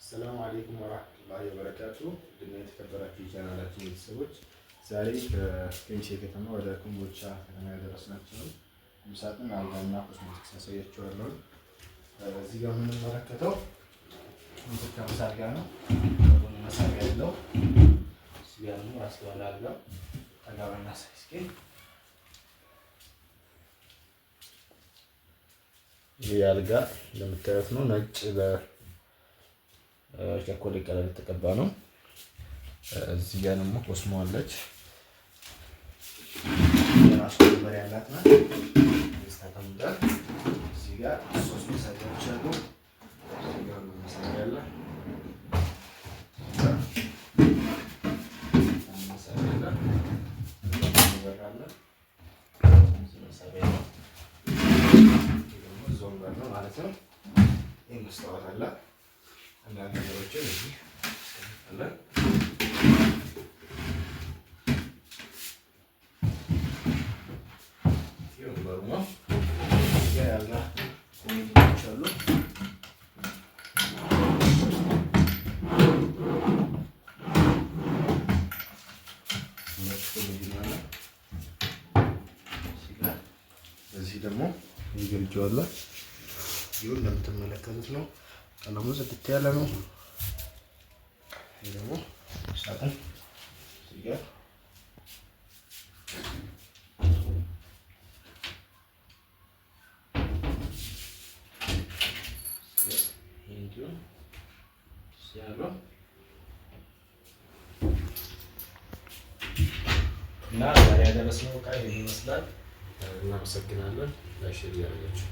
السلام عليكم ورحمة الله وبركاته። ውድና የተከበራችሁ የቻናላችን ቤተሰቦች፣ ዛሬ ከከሚሴ ከተማ ወደ ኮምቦልቻ ከተማ ያደረስናቸውን ቁምሳጥን፣ አልጋና ኮስሞቲክስ ያሳያችኋለሁ። እዚህ ጋር የምንመለከተው 1.50 አልጋ ነው። በጎን መሳቢያ ያለው። እዚህ ጋር ደግሞ ራስ ባለ አልጋ ጠጋበና እስኪ። ይህ አልጋ እንደምታዩት ነው። ነጭ በቸኮሌት ቀለም የተቀባ ነው። እዚህ ጋር ደግሞ ኮስሞ አለች። የራሱ ወንበር ያላት ናት። ተቀምጧል። እዚህ ጋር ሶስት መሳቢያዎች አሉ። እዚህ ጋር መሳቢያ አለ። መሳቢያ አለ። በር አለ። መሳቢያ ነው። ደግሞ ወንበር ነው ማለት ነው። ይህ መስታወት አለ። አንዳንድ ነገሮችን እዚህ አስቀምጣለን። ይህ ወንበሩ ነው። እዚህ ጋር የአልጋ ኮመዲኖች አሉ። ሁለት ኮመዲኖ አለ። እዚህ ጋር በዚህ ደግሞ ግርጃው አለ። ይኸው እንደምትመለከቱት ነው። ቀለሙ ጽድት ያለ ነው። ይህ ደግሞ ሳጥን እዚህ ጋር። ያለው እና ዛሬ ያደረስነው እቃ ይህን ይመስላል። እናመሰግናለን። Like፣ share እያደረጋችሁ